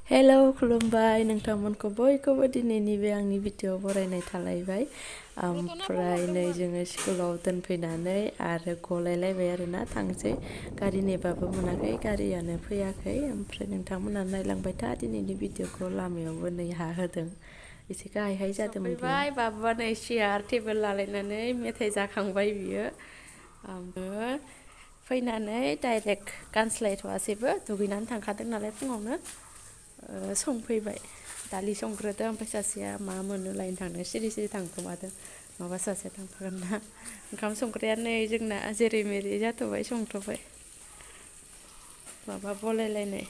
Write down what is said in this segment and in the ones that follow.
hello खुलुमबाय नोंथांमोनखौ बयखौबो दिनैनि बे आंनि भिडिअ बरायनाय थालायबाय ओमफ्राय नै जोङो स्कुलाव दोनफैनानै आरो गलायलायबाय आरोना थांसै गारि नेबाबो मोनाखै गारियानो फैयाखै ओमफ्राय नोंथांमोना नायलांबाय था दिनैनि भिडिअखौ लामायावबो नै हा होदों एसे गाहाय जादोंमोन सफैबाय बाबुआ नै चेयार टेबोल लालायनानै मेथाइ जाखांबाय बियो ओमफ्राय फैनानै डाइरेक्ट गानस्लायथ'आसैबो दुगैनानै थांखादों नालाय फुङावनो संफैबाय दालि संग्रोदों ओमफ्राय सासेया मा मोनो लायनो थांदों सिरि सिरि थांखोमादों माबा सासेया थांफागोन ना ओंखाम संग्राया नै जोंना जेरै मेरै जाथ'बाय संथ'बाय माबा बलायलायनाय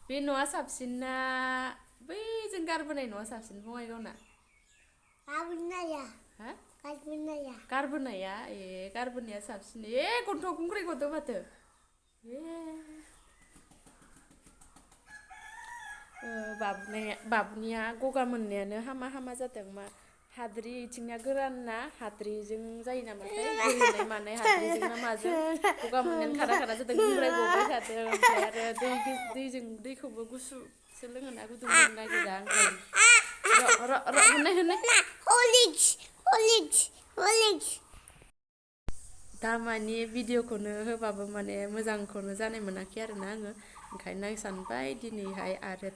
बे न'आ साबसिन ना बै जों गारबोनाय न'आ साबसिन बङाइगावना गारबोनाया हा गारबोनाया गारबोनाया साबसिन गन्थं गुंग्राय गदों माथो बाबुनिया गगा मोननायानो हामा हामा जादों मा हाद्रि इथिंनिया गोरान ना हाद्रिजों जायो नामाथाय गेलेनाय मानाय हाद्रिजों ना माजों गगा मोननायानो खारा खारा जादों गुंग्राय गबाय थादों ओमफ्राय आरो दैखौबो गुसुसो लोङोना गुदुं लोंनो नागिरा ओंखायनो होनाय हलिक्स दामानि भिडिअखौनो होबाबो माने मोजांखौनो जानाय मोनाखै आरोना आङो ओंखायनो आं सानबाय दिनैहाय आरो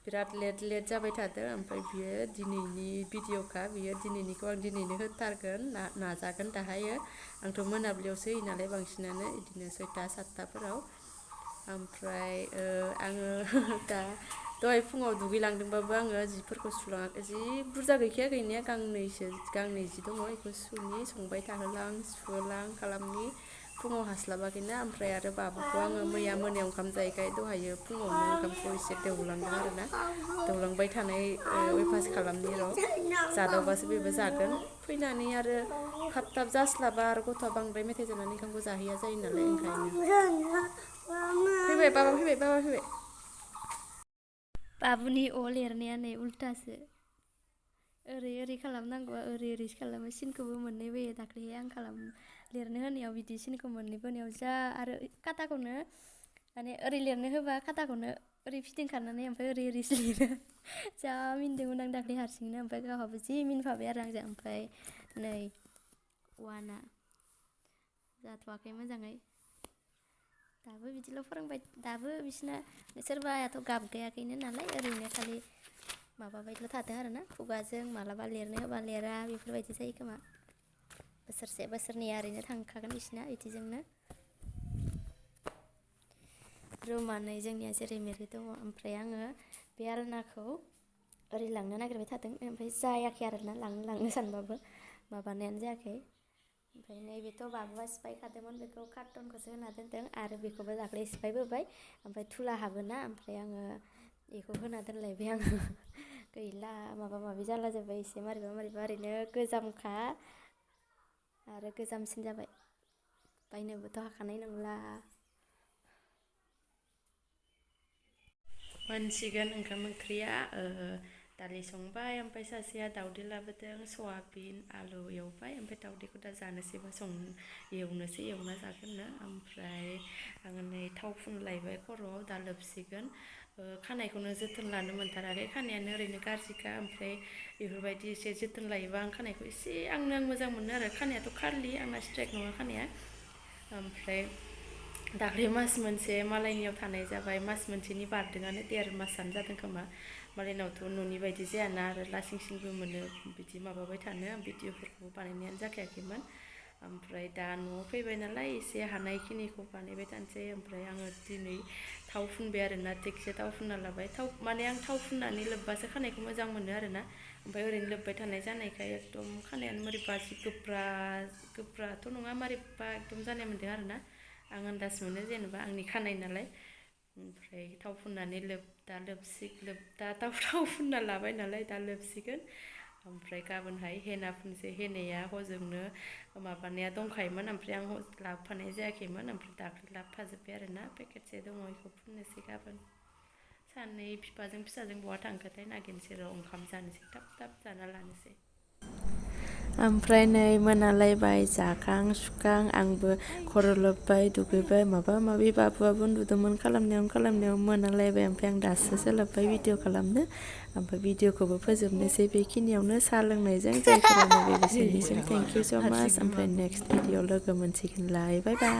बिराद लेट जाबाय थादों ओमफ्राय बियो दिनैनि भिडिअखा बियो दिनैनिखौ आं दिनैनो होथारगोन नाजागोन दाहायो आंथ' मोनाबिलियावसो होयो नालाय बांसिनानो बिदिनो 6टा 7टाफोराव ओमफ्राय आङो दा दहाय फुङाव दुगैलांदोंबाबो आङो जिफोरखौ सुलाङाखै जि बुरजा गैखाया गैनाया गांनै जि दङ बेखौ सुनि संबाय थाहोलां सुहोलां खालामनि फुङाव हास्लाबाखैना ओमफ्राय आरो बाबुखौ आङो मैया मोनायाव ओंखाम जायैखाय दहायो फुङावनो ओंखामखौ एसे दौलांदों आरोना दौलांबाय थानाय अयभास खालामनि र' जादावबासो बेबो जागोन फैनानै आरो थाब थाब जास्लाबा आरो गथ'आ बांद्राय मेथाइ जानानै ओंखामखौ जाहैया जायो नालाय ओंखायनो फैबाय बाबा फैबाय बाबुनि अ लिरनाया नै उल्थासो ओरै खालामनांगौआ ओरैसो खालामो सिनखौबो मोननै बोयो दाख्लैहाय आं लिरनो होनायाव बिदि सिनखौ मोननै बोनायाव जा आरो खाताखौनो माने ओरै लिरनो होबा खाताखौनो ओरै फिदिंखानानै ओमफ्राय ओरैसो लिरो जा मिनिदोंमोन आं दाख्लै हारसिंनो ओमफ्राय गावहाबो जि मिनिफाबाय आरो आंजों ओमफ्राय नै वाना जाथ'वाखै मोजाङै दाबो बिदिल' फोरोंबाय दाबो बिसिना सोरबायाथ' गाबगायाखैनो नालाय ओरैनो खालि माबाबायल' थादों आरोना खुगाजों मालाबा लिरनो होबा लिरा बेफोरबायदि जायो खोमा बोसोरसे बोसोरनैया ओरैनो थांखागोन बिसिना बिदिजोंनो रुमानै जोंनिया जेरै मेरै दङ ओमफ्राय आङो बे आलनाखौ ओरै लांनो नागिरबाय थादों ओमफ्राय जायाखै आरोना लांनो सानबाबो माबानायानो जायाखै ओमफ्राय नैबेथ' बाबुआ सिफायखादोंमोन बेखौ कार्टनखौसो होना दोनदों आरो बेखौबो दाख्लै सिफायबोबाय ओमफ्राय थुला हाबोना ओमफ्राय आङो बेखौ होना दोनलायबाय आङो गैला माबा माबि जाला जोब्बाय एसे मारैबा ओरैनो गोजामखा आरो गोजामसिन जाबाय बायनोबोथ' हाखानाय नंला मोनसिगोन ओंखाम ओंख्रिया दालि संबाय ओमफ्राय सासेया दावदै लाबोदों सयाबिन आलु एवबाय ओमफ्राय दावदैखौ दा जानोसैबा एवनोसै एवना जागोननो ओमफ्राय आङो नै थाव फुनलायबाय खर'आव दा लोबसिगोन खानायखौनो जोथोन लानो मोनथाराखै खानायानो ओरैनो गाज्रिखा ओमफ्राय बेफोरबायदि एसे जोथोन लायोबा आं खानायखौ एसे आं मोजां मोनो आरो खानायाथ' खारलि आंना स्ट्रेट नङा खानाया ओमफ्राय दाख्लै मास मोनसे मालायनियाव थानाय जाबाय मास मोनसेनि बारदोंआनो 1.5 मासानो जादों खोमा मालायनावथ' न'नि बायदि जायाना आरो लासिं सिंबो मोनो बिदि माबाबाय थानो भिडिअफोरखौबो बानायनायानो जाखायाखैमोन ओमफ्राय दा न'आव फैबाय नालाय एसे हानायखिनिखौ बानायबाय थानोसै ओमफ्राय आङो दिनै थाव फुनबाय आरोना थिगसे थाव फुनना लाबाय आं थाव फुननानै लोब्बासो खानायखौ मोजां मोनो आरोना ओमफ्राय ओरैनो लोब्बाय थानाय जानायखाय एकदम खानायानो मारैबा जि गोब्राथ' नङा मारैबा एकदम जानाय मोन्दों आरोना आं आन्दाज मोनो जेनेबा आंनि खानाय नालाय ओमफ्राय थाव फुननानै थाव फुनना लाबाय नालाय दा लोबसिगोन ओमफ्राय गाबोनहाय हेना फुनसै हेनाया हजोंनो माबानाया दंखायोमोन ओमफ्राय आं लाबोफानाय जायाखैमोन ओमफ्राय दाख्लै लाबोफाजोब्बाय आरोना पेकेटसे दङ बेखौ फुननोसै गाबोन सानै बिफाजों फिसाजों बहा थांखोथाय नागिरनोसै र' ओंखाम जानोसै थाब जाना लानोसै ओमफ्राय नै मोनालायबाय जाखां सुखां आंबो खर' लोबबाय दुगैबाय माबा माबि बाबुआबो उन्दुदोंमोन खालामनायाव मोनालायबाय ओमफ्राय आं दासो सोलाबबाय भिडिअ खालामनो ओमफ्राय भिडिअखौबो फोजोबनोसै बेखिनियावनो साहा लोंनायजों जायफोरा नायबाय बिसोरनिसिम थेंक इउ स' माच ओमफ्राय नेक्स्ट भिडिअ लोगो मोनसिगोनलाय बाय बाय